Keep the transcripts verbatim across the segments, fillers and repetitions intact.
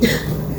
الفاتحة.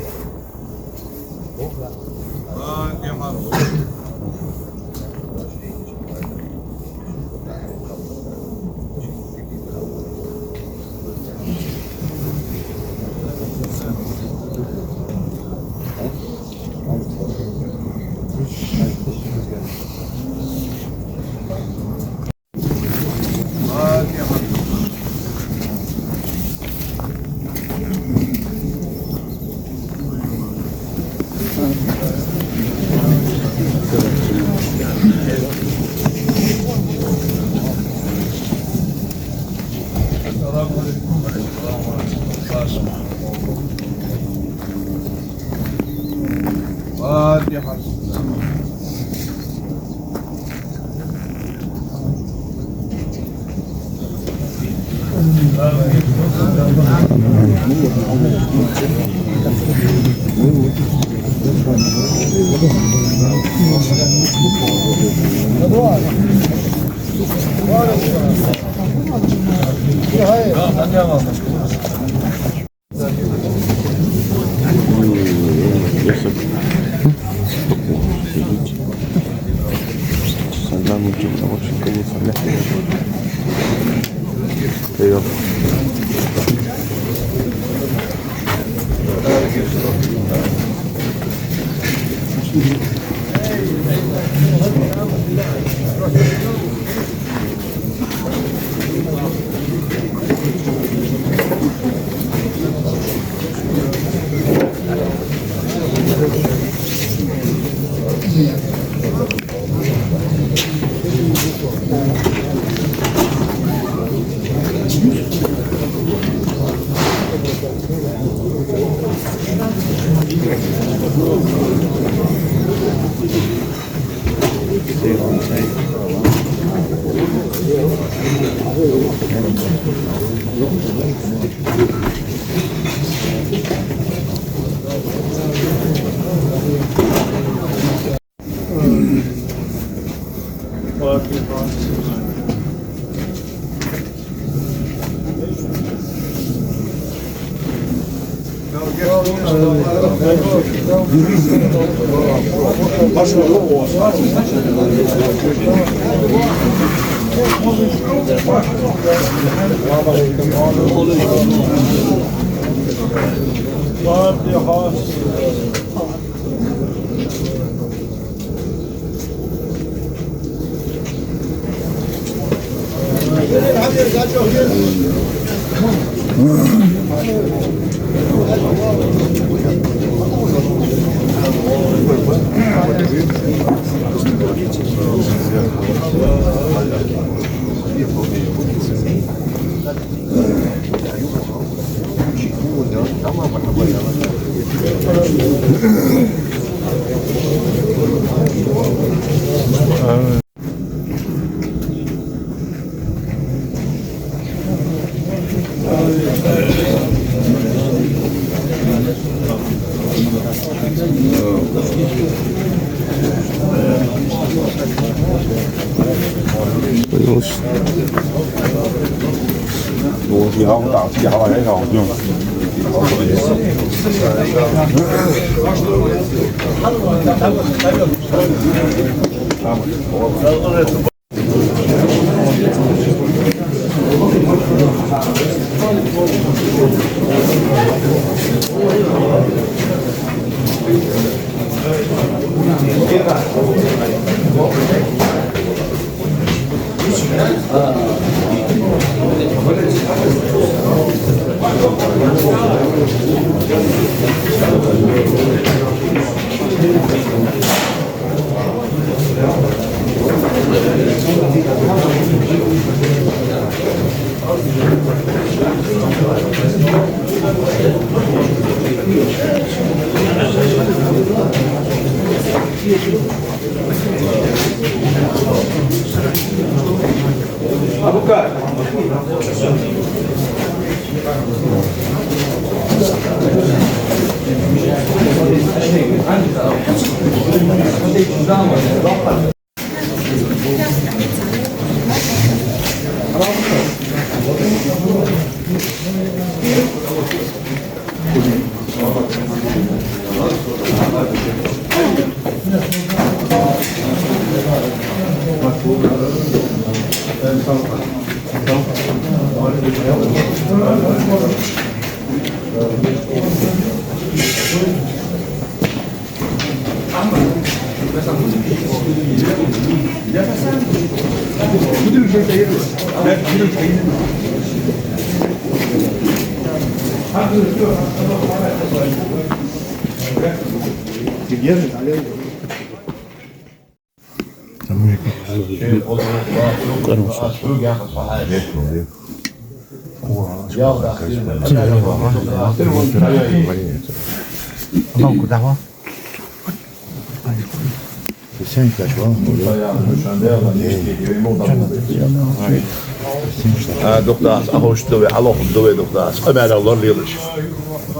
А, дукха дац, а хӀанз да вай, хьалха да вай, дукха дац. Къамаьл лоралелаш.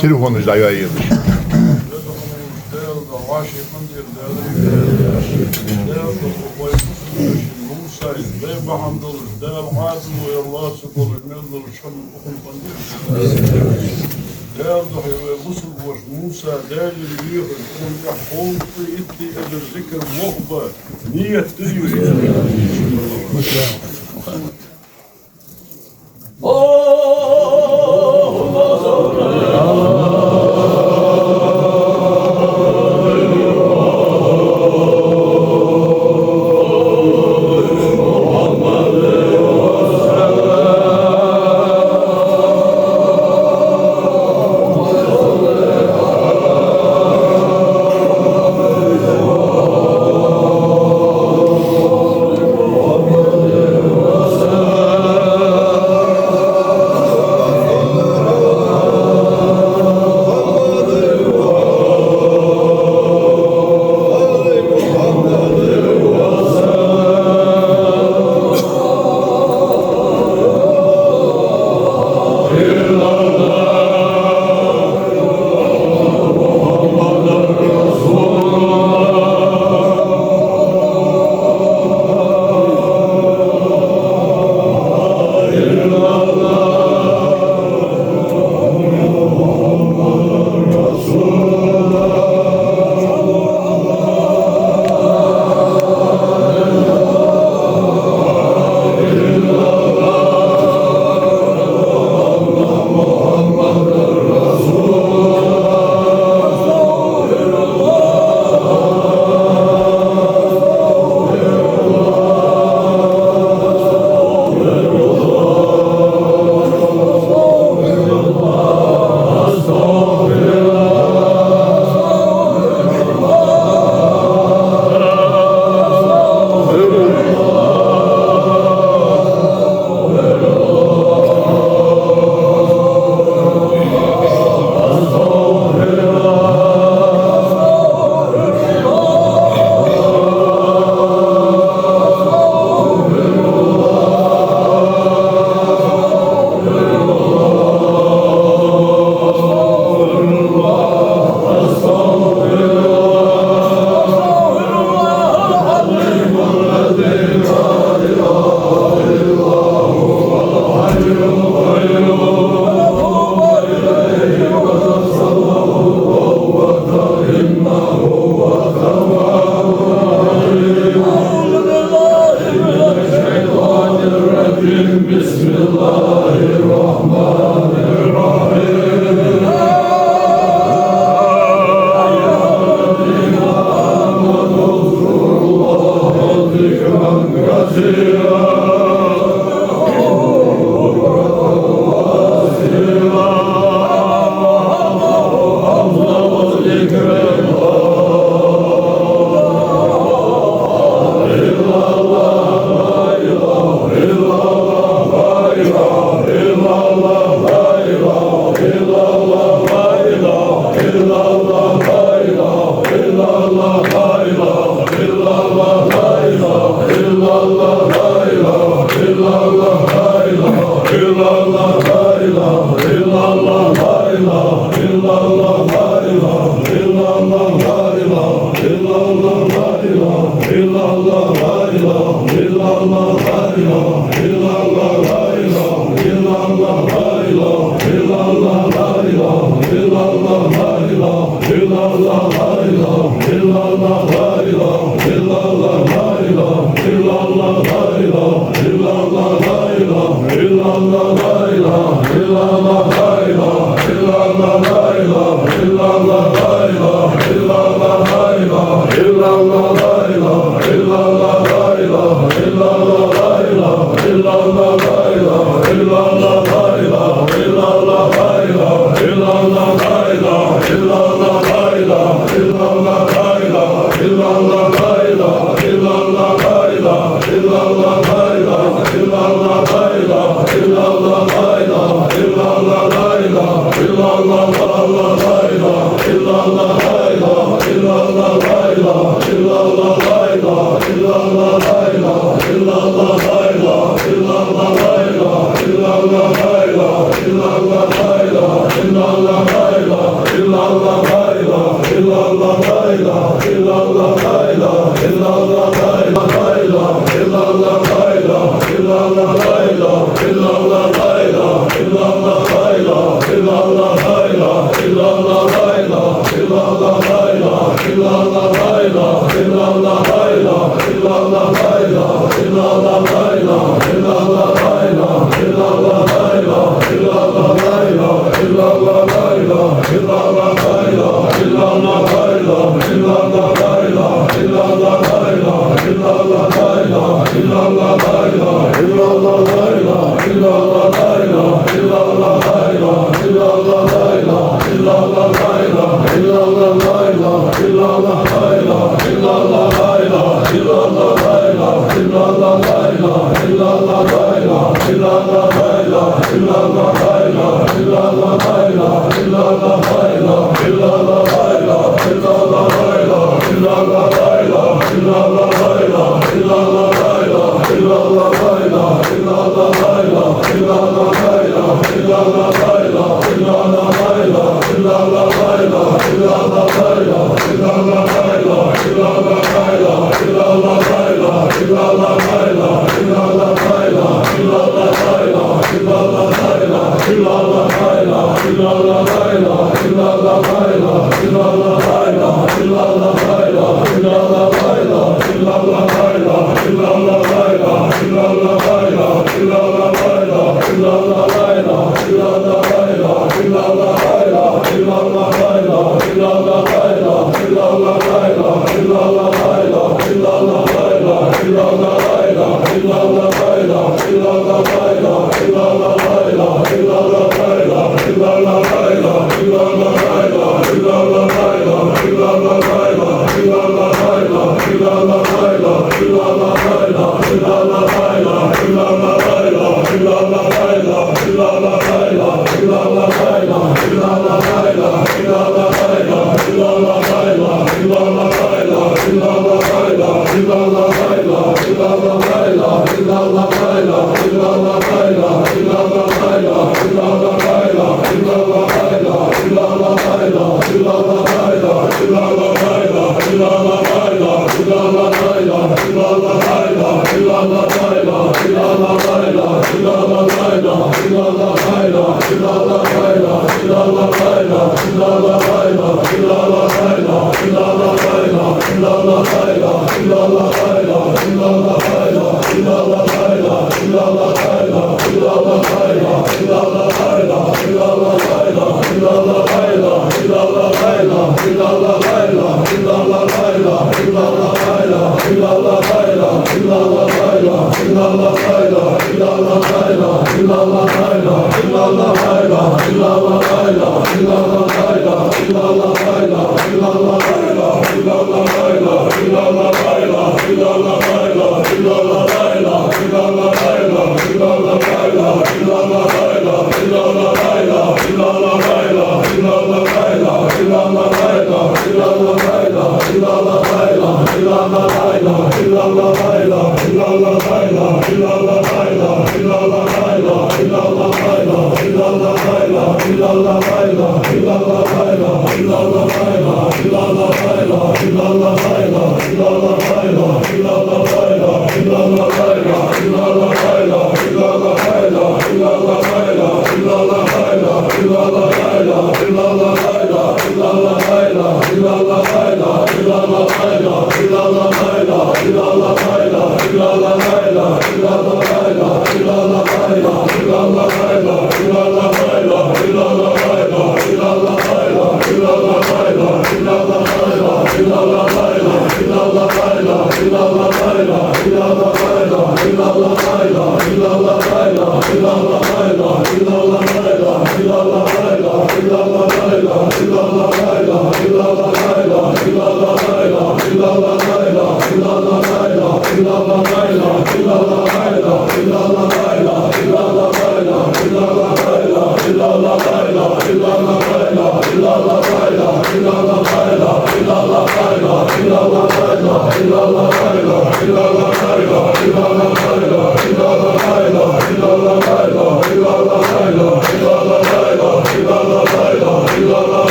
Телефонаш дӀайоаелаш. Даьла духьа вай бусалба воша Муса, Даьлера вехаш, укхун тӀехь кховзткъеи итт эзар зикар, вохба, ният дир юха.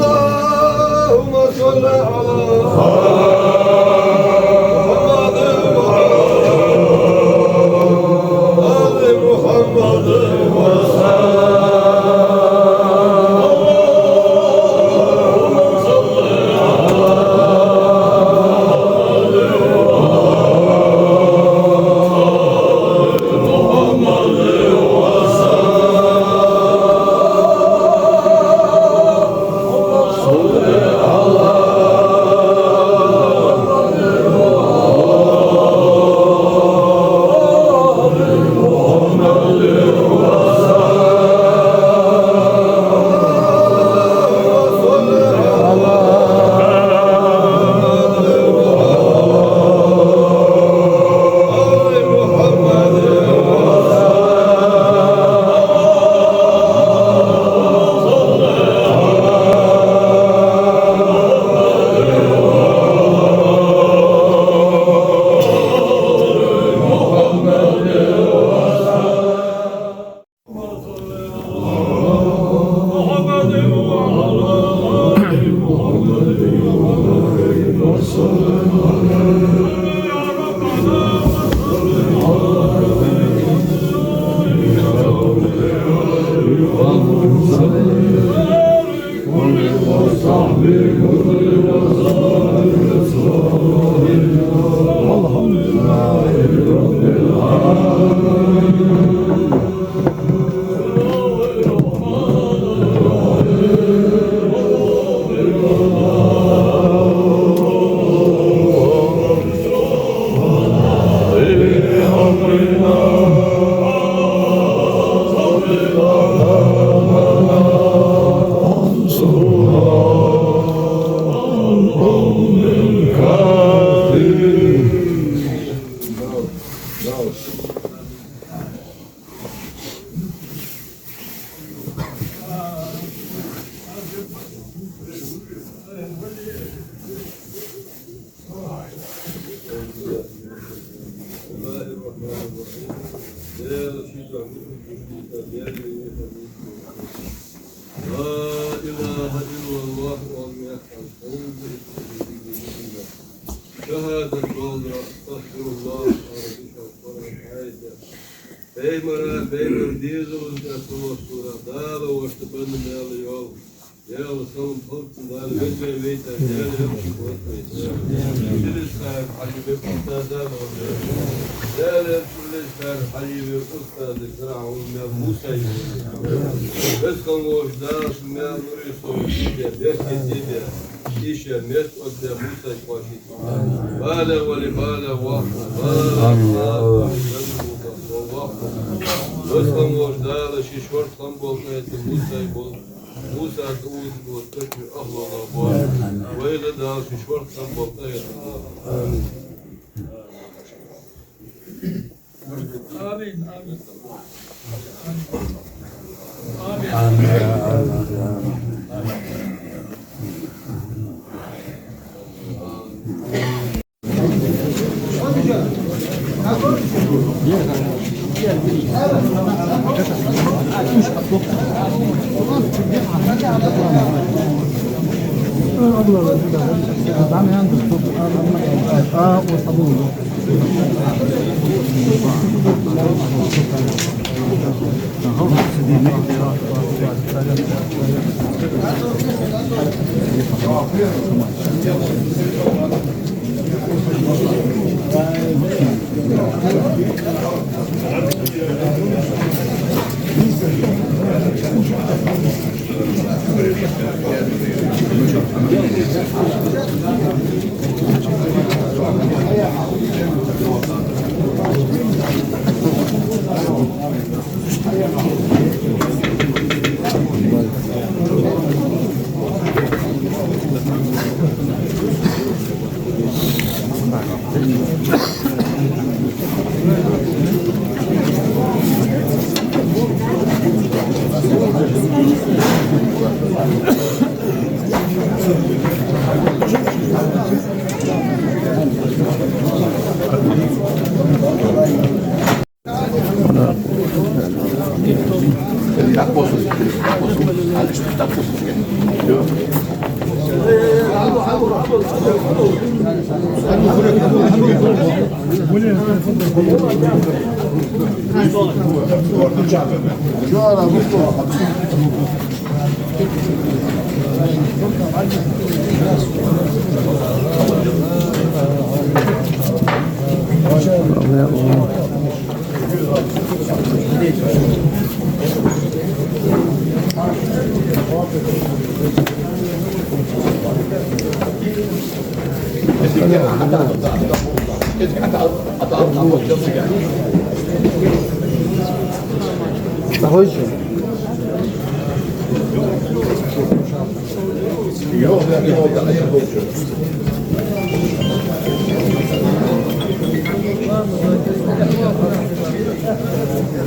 اللهم صل على محمد وعلى آل محمد وسلم. لا إله إلا الله. شهادة والله، أستغفر الله. Пайхамара, пайхамара дезалца, Дала вовшашта бенна мел йола, Дала салам хилда цунна, Дала веза вайта, Дала вовшашка васкъа вайта. Иллешкара хьалъе вай устаза, Дала вовшашка хьалъе вай устаза, кара хьона мел Муса йола. Веза хинна волча Дала шун мел нур йисо, беркате де, иштта метта оттаде Муса кхоачашде. Бала вали бала вахна, бала вахна, бала вахна. Веза хинна волча Дала ший шортта хинна бола къахетам Мусайга болба, Муса тӀаузаш бола кхыча миъа ахлах болба. Веза Дала ший шортта хинна бола къахетам болба. Амин, амин. Амин.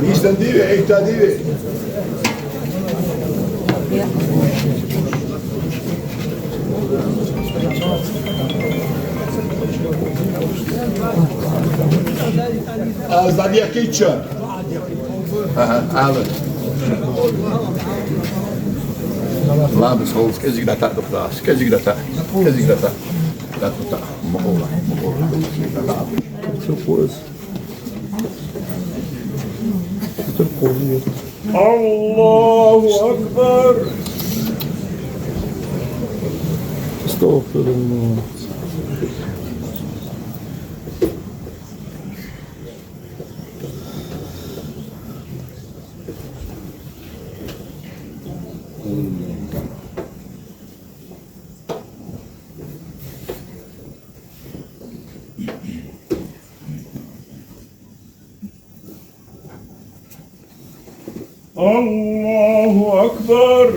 Нийсденна дий вай, эттадий вай? Аз дӀадехкийча. Ага, ала. Ладно, схьовза, кӀезига дӀатаӀа дукха, кӀезига дӀатаӀа, кӀезига дӀатаӀа. ДӀатаӀа, ма къовла, ма къовла. Все пояс. Все пояс. الله أكبر. أستغفر الله. الله أكبر.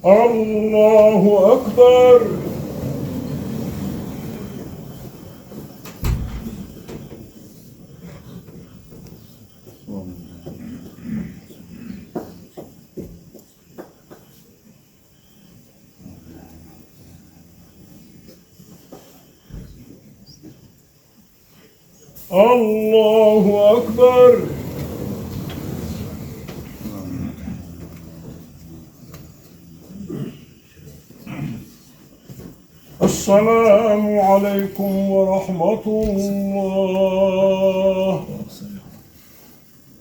الله أكبر. الله أكبر. السلام عليكم ورحمة الله.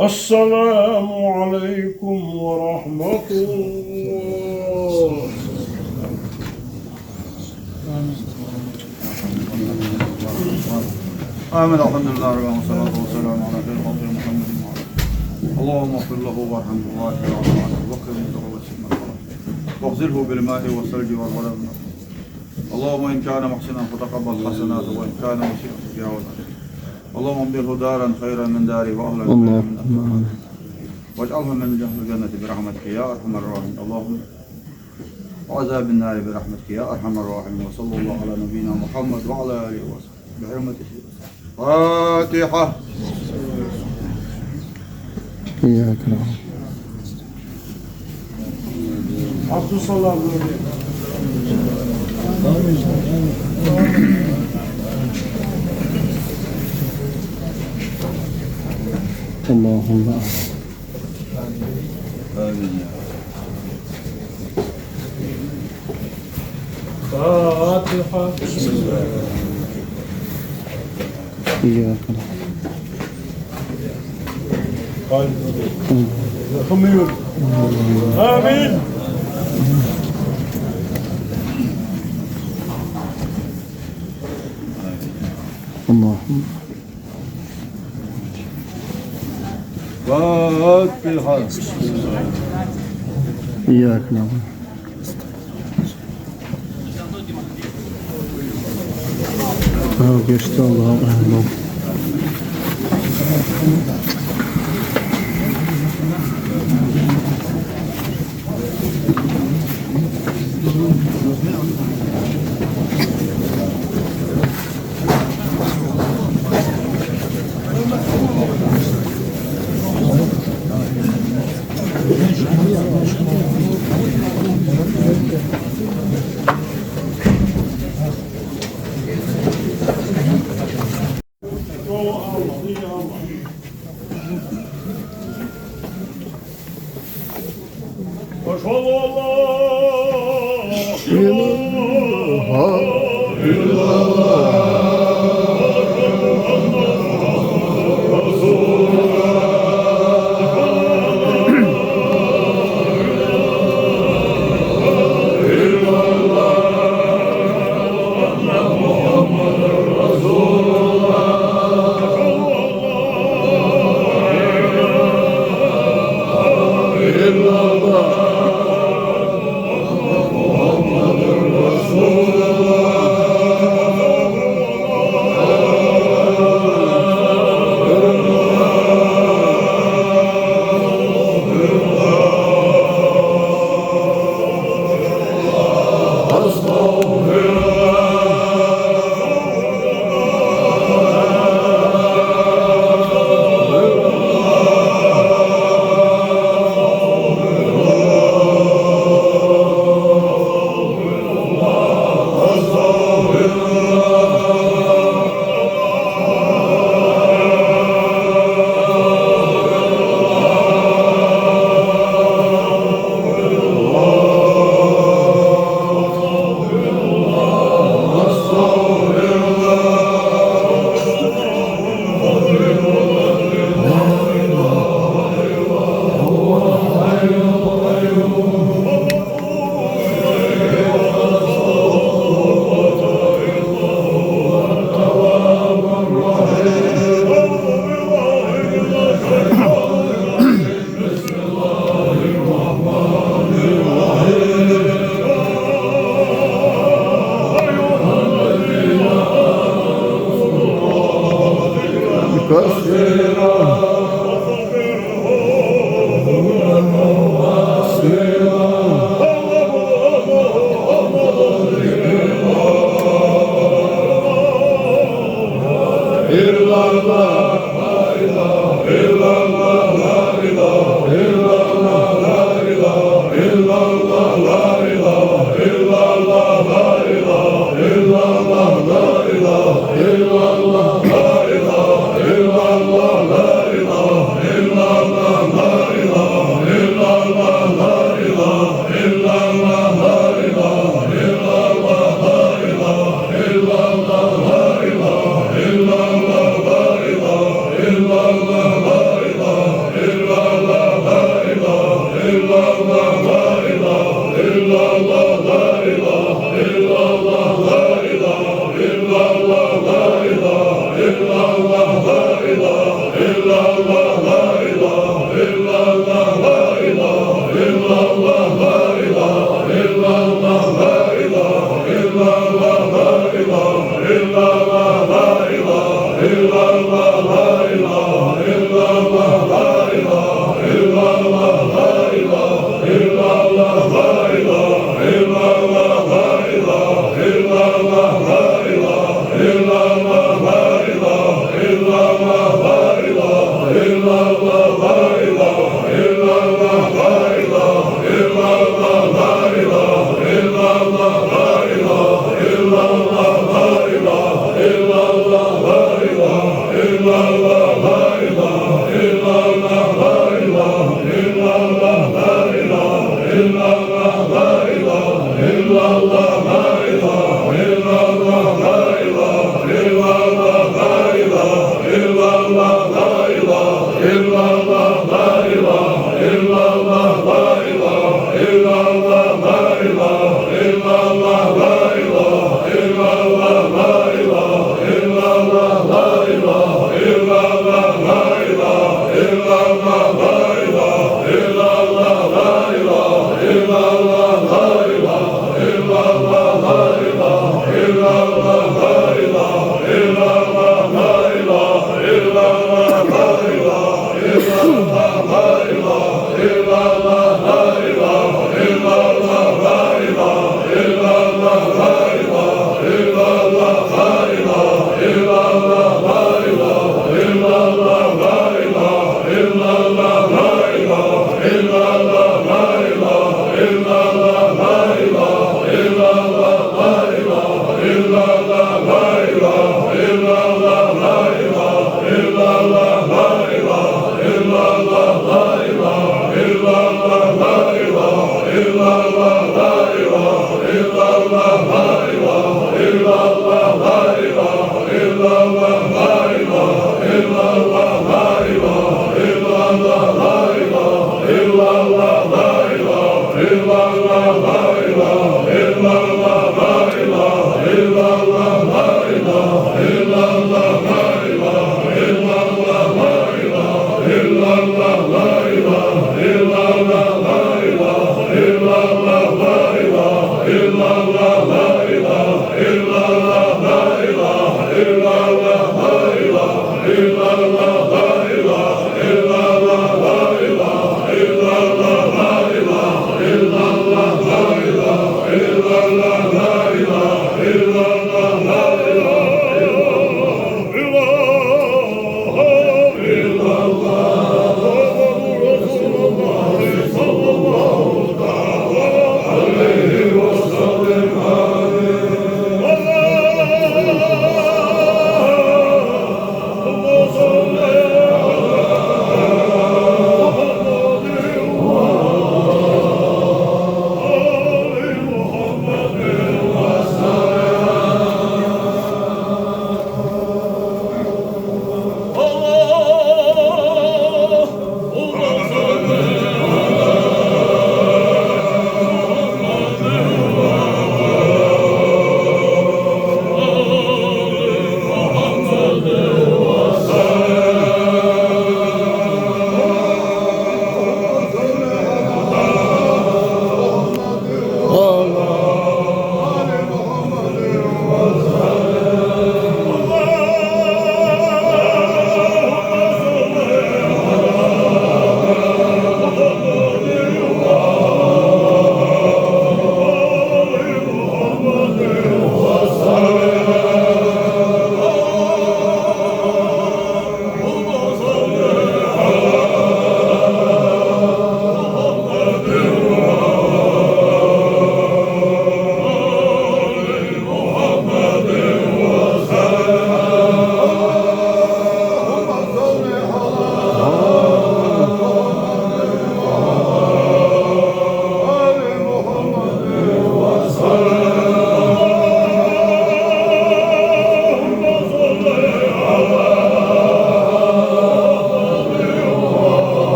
السلام عليكم ورحمة الله. آمين. الحمد لله رب العالمين، والصلاة والسلام على خير خلقه محمد وعلى آله. اللهم اغفر له وارحمه وعافه واعف عنه وأكرم نزله ووسع مدخله واغسله بالماء والثلج والبرد. اللهم إن كان محسنا فتقبل حسناته، وإن كان مسيئا فتجاوز عنه. اللهم أبدله دارا خيرا من داره وأهلا خيرا من أهله. اللهم آمين. واجعله من أهل الجنة برحمتك يا أرحم الراحمين. اللهم وعذاب النار برحمتك يا أرحم الراحمين. وصلى الله على نبينا محمد وعلى آله وصحبه برحمتك. الفاتحة. إياك نعبد. عبد السلام. اللهم آمين. فاتحة. إياك نعبد. آمين. اللهم. فاتحة. إياك نعبد. آه، geçti Allah'ım. أشهد أن لا إله إلا الله.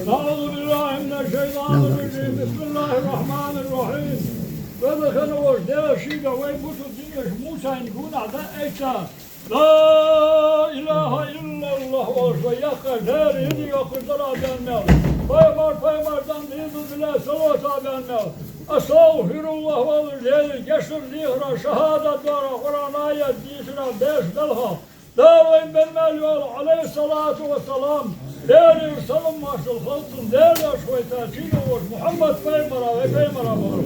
أعوذ بالله من الشيطان الرجيم. بسم الله الرحمن الرحيم. Веза хинна волча Дала шийга вай бусалба динах Мусайна гонахьа дӀаайца: لا إله إلا الله оалаш вай яккхар, Дала еза йоаккхаш дар а баьнна мел, пайхамар пайхамар дан дезал дилла салота а баьнна мел, أستغفر الله оалаш Даьлага гешт дар дехар, шахӀадат дар, Къуръан аят дийшар, беш далха. Дала вайна бенна мел йола, عليه الصلاة والسلام, Даьлера салам-моаршал хилда цунна, Даьла везача вай царна чу йолаш Мухьаммад пайхамара, вай пайхамара бахар.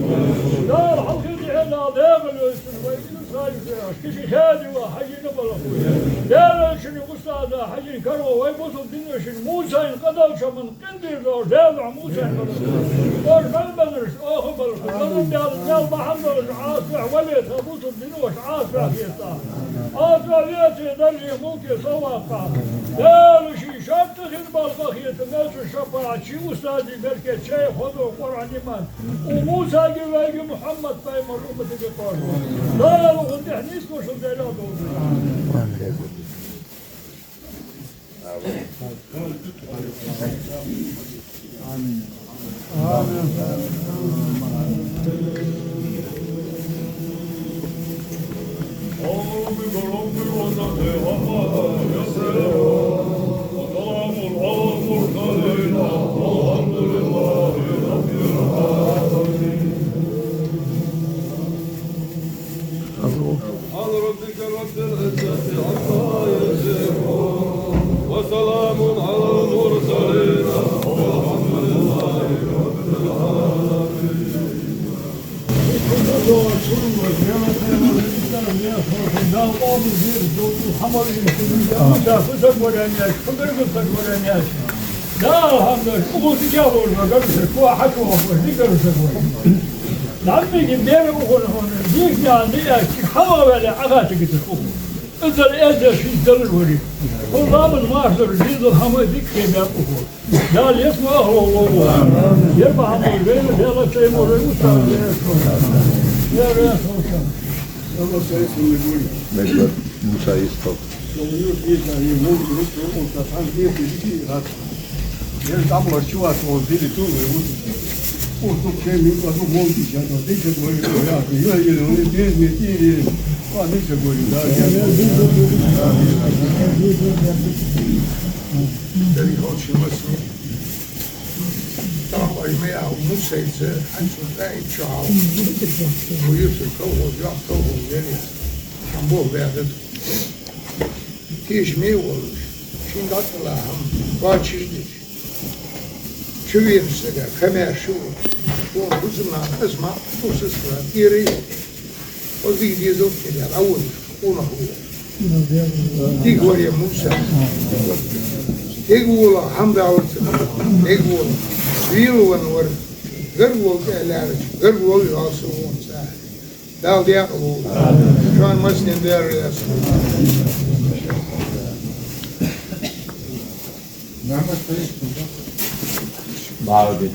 Дала хьалхе дихье Дала дегӀал йойцун вай Исраил шоаш киши хадила хьажийна балха. Даьла везачун устаза хьажийна карагӀо вай бусалба динах Мусайна къадалча ман къиндийр долаш Даьла Мусайна балха. Оаш мел беннараш оаха балха. Дала Даьла мел бахьан долаш Ӏасбехь вале, тха бусалба динах Ӏасбехь хета. Ӏасбехь веце даржий мулке совгӀата. Даьла ший шартта хир балха хета, мел цун шапаӀат, ший устазий беркат, ший хоза Къуръан, иман. Укх Мусайга, вайга Мухьаммад пайхамара умматага кхоачаш. Дала укхун тӀехь нийсволчул Даьла долда. سبحان ربك رب العزة عما يصفون. وسلام على المرسلين. والحمد لله رب العالمين. Да, алхьамдулиллахӀ, укхо дика волаш ма гаргара, укхо хьачу вахаш дика гаргара вай. Дӏаммиги бера ухур хьона, дийхьа ди аьлча, хьаваьле Ӏахача гита уху. Иззал эзза шийца далар вари. Хьо ламаз марш дар, дезал хьама дика кхебаьб уху. Дала ес ма ахло лолу. Ер ма хьама вайна, Дала цай мо вай уста. Ер ес ма. Мегар Муса йистал. Ер тамлар чувак вон дили тулы вот. Устук чей мин ладу мон дича, то дича говорит, я, я, я, он без метили, а дича говорит, да, я. Дали хочешь масни? Там ой моя мусайца, хьанцу дай чао. Хуюсу колхоз, я колхоз, я. Там Бог бядет. Тийша ма волаш, шин дакъала хьама кхоачашдеш, чувенаш сага камаьрша волаш, шоана бусалба нах аз ма бусалба сага ирай. Оз дика дезал кхелар, а волаш, къонах ву. Дика варе Муса. Дег вола хьама баьлар ца, дег вола. Вела ван вар, гаргвола тӀа лаьраш, гаргвола йоал со вон ца. Дала декъала волва. Шоана массанена Даьла раьза. Мухьаммад, баьгӀа де.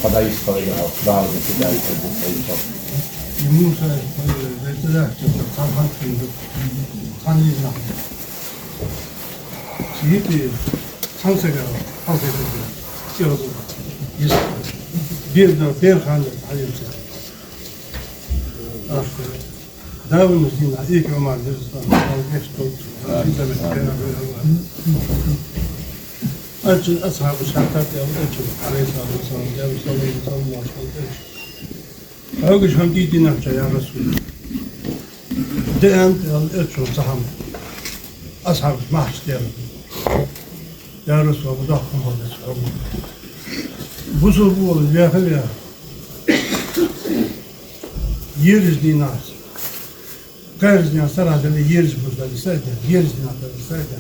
Хьадаьй, хьадаьй, баьгӀа де, хьадаьй, хьадаьй. Муса, хьадаьй, хьадаьй, хьадаьй. Сиди, цхьан сага, цхьан сага, цхьан сага. Йис. Бер да, бер хана, хьадаьй. Ах, Дауна сина, ик Ӏумар дирсан, ал геш тот. Ачун асхьабаш хьатта, я, ачун, алейхи салату ва салам, я, салам, салам, салам. Хьогаш хӀама дийцинарча, я Расул. Де аьннад, аьлар цо, цхьа хӀама. Асхьабаш махьча дера. Я Расул, доккха хӀама да хьога. Бусалба волаш ваьхав, ваьхав. Ераш дийнахьа. Кхаьрдаш дийнахьа сарахь дале, ераш бус дале, сай да, ераш дийнахьа дале, сай да.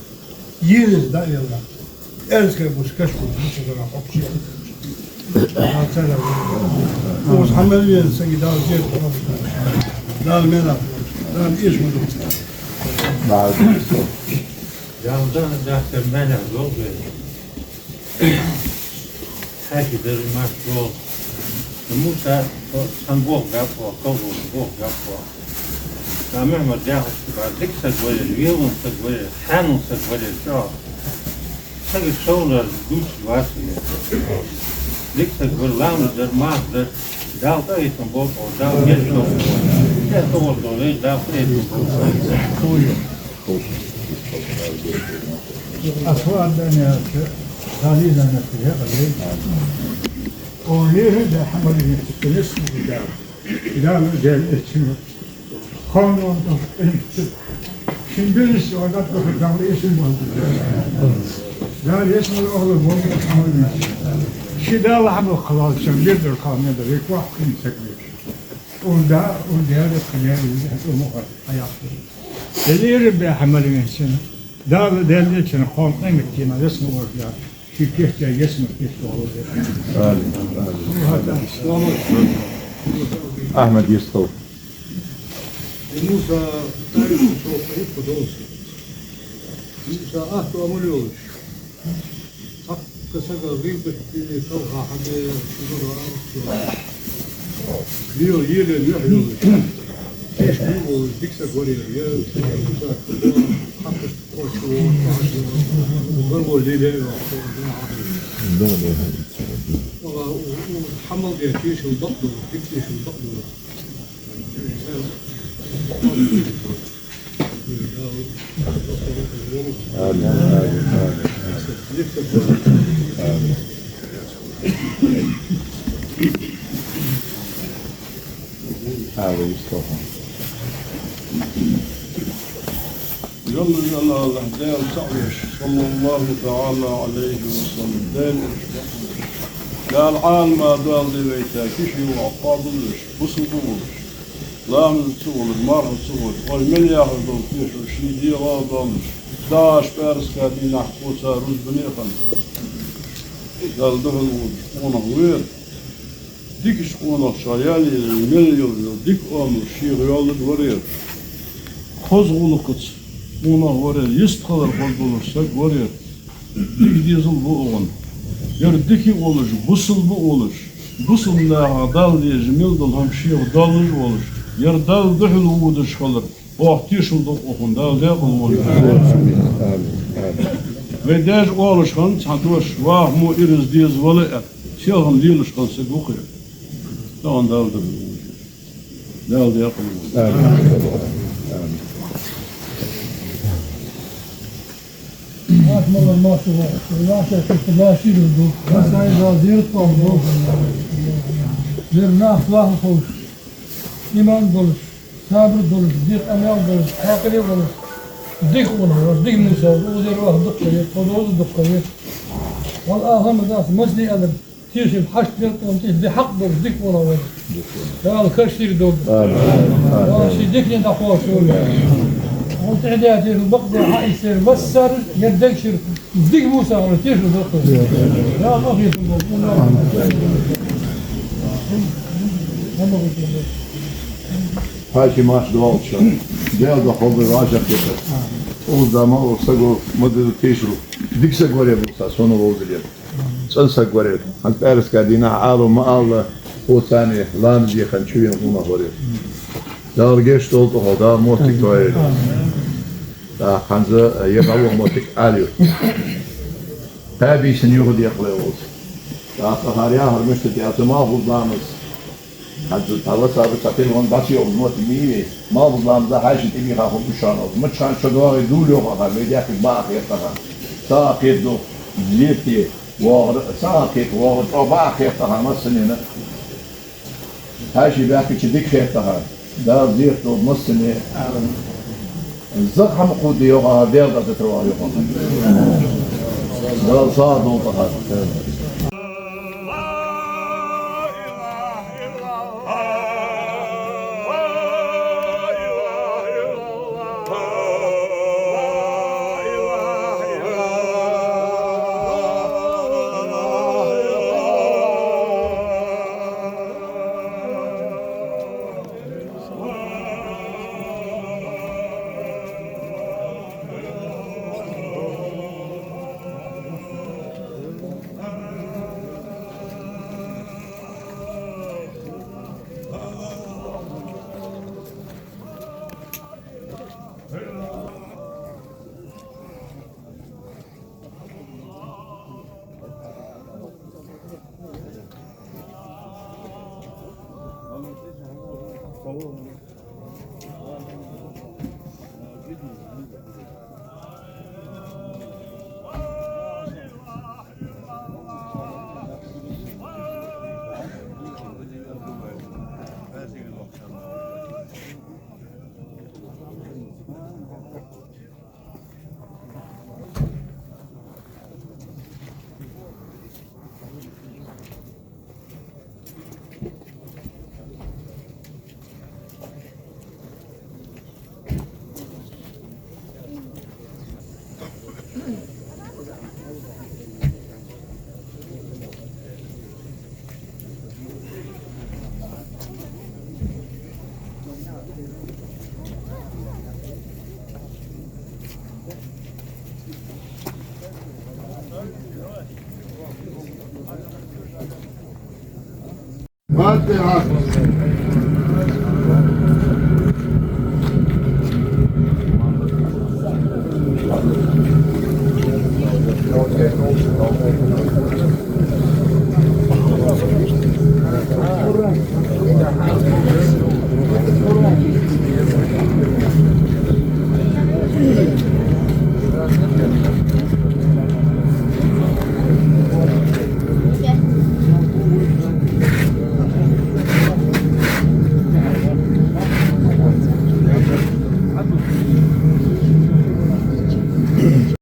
Ераш да, аьлар. Аьлча кхы бус каш бус, бусалба хьокхаш. Дала царна веза. Укхаза хьа мел вена сага Дала зерат хьо. Дала мел а, Дала эш ма ду. Дала дахтар мел а долга. Хьаьший дар марш йола. Муса, цхьан боху гаппо, калгӀа боху гаппо. Ца Мухьаммад яхаш ва, дика саг валера, вела саг валера, хьанал саг валера, чӀоагӀа. Сона дувцаш вац вай. Дика саг вар, ламаз дар, марха дар, Дала къахетам болба, Дала гешт долда. Ше тӀавола долаш, Дала къахетам болба. Асвадана, Халидана, я Аллах. О, лера да хьамалин, тенес да. Дала гешт долда. Ханон да, шин бирис вагат да, Дала эшин болда. Дала эшин болда, Аллах болда, хьамалин. Ши Дала хьама халал, шин бир дар ханон да, век вахт хин сакмеш. Унда, унда да, ханон да, умуха, хаяхту. Лера бе хьамалин шин. Дала, Дала эшин, хон къематдийнахьа, весна орда. Ши кийча, ясмар кийча вала. Амин, амин. Ахьмад, йистхила. Муса, Муса атта амал йолаш. Цхьаккха сага гӀийбат де, талха хьаде, шугара арц йолаш. Лел, елен юхь йолаш. Эшка волаш, дика саг вар ер, е Муса хьакхашта кхоачаш вола, кхоачаш вола, вар вола лелае йоах. Да, да. Валла, у, у, хьамал де тешал бакъдолаш, дика тешал бакъдолаш. Амин, амин, амин. Амин. Ала йистхила. Йолла, йолла, Аллахь, Даьла цаӀ веш, саллаллахӀу таӀала Ӏалайхи ва саллам, Даьла элча бакъ волаш. Дала Ӏалама доал де вайта, кхы ший воӀ къоабал веш, бусалба волаш. Ламаз ца волаш, марха ца волаш, вай мел яхаш дола тешал ший дегӀа долаш, дагӀаш пӀаьраска дийнахьа кхоачаш рузбане хинна. Дала духьал водаш къонах вар. Дикача къонахчох яле, мел йола дика оамал шийга йоаллаш вар ер. Хоза гӀулакхаца къонах вар ер, йистхилар хоза долаш саг вар ер. Дика дезал ба укхун. Ер дика волаш, бусалба волаш, бусалба нахах Дала дезаш мел дола хӀама шийга доаллаш волаш, ер Далла духьал водаш хилар. Оаха тешал да укхун, Дала даькъала волва. Амин, амин. Вай даьша оалаш хиннад цхьа дош, ваха мо ираз деза вала аьнна, селхан лелаш хинна саг ва-кх ер. Тахан Дала духьал водаш. Дала даькъала волва. Амин. Амин. Ахмалар машаллахӀ, ваша кхы лашийрал ду, васай Дала зерат кхоаб ду. Вер нах лаха ховш, иман долаш, сабар долаш, дикъа амал долаш, хьаькъале волаш, дика къонах вар, дика Муса вар, узер ваха дукха вар, тхо доза дукха вар. Валла, ахама дац, масни алар. Тешал хьашт мел тӀом тӀехьа де хьакъ долаш, дика къонах вар. Дала каш сийрда долда. Амин. Дала ший дикане дӀакхоачаш волва. Вон тӀехьа даь тешал бакъ де хьаийцар, массараш ер дег шийра дика Муса вар тешал бакъ. Дала къахетам болба. Хьажий, марша доагӀалда шо. Даьла духьа хьо бе вӀашагӀкхетар. Укхаза ма укх саго ма деза тешал. Дика саг вар ер, Муса, сона вовзалера. ЦӀена саг вар ер. ХӀанз пӀаьраска дийнахьа ала ма алла, хьо царна ламаз дехар чувена къонах вар ер. Дала гешт долда тхона, Дала моттиг тойла. ТӀаккха хӀанз ер дӀавоха моттиг ала ю. Кхаь бийсан юха декъала волча. ТӀаккха хӀара яхар мишта да аьлча, малхбуза ламаз. ХӀанз цхьа васаба, цхьа телефон дӀа ца йоагӀаш моттиг ма йий вай. Малхбуза ламаза хьаьший тӀабийха хургба шоана. Маччахьа шо доагӀе дуллехьа хьа, вай даьхкача бакъахьа хетта хьа. СагӀа кхетта дукха лерте воагӀар, сагӀа кхетта воагӀар, чӀоагӀа бакъахьа хетта хьа массанена. Хьаьший баьхкача дика хетта хьа. Дала зерат долда массане. Закъа хӀама кхувда йоагӀа, Даьла духьа тӀатарвала йоагӀа. Дала сагӀа долда хьа. الفاتحة.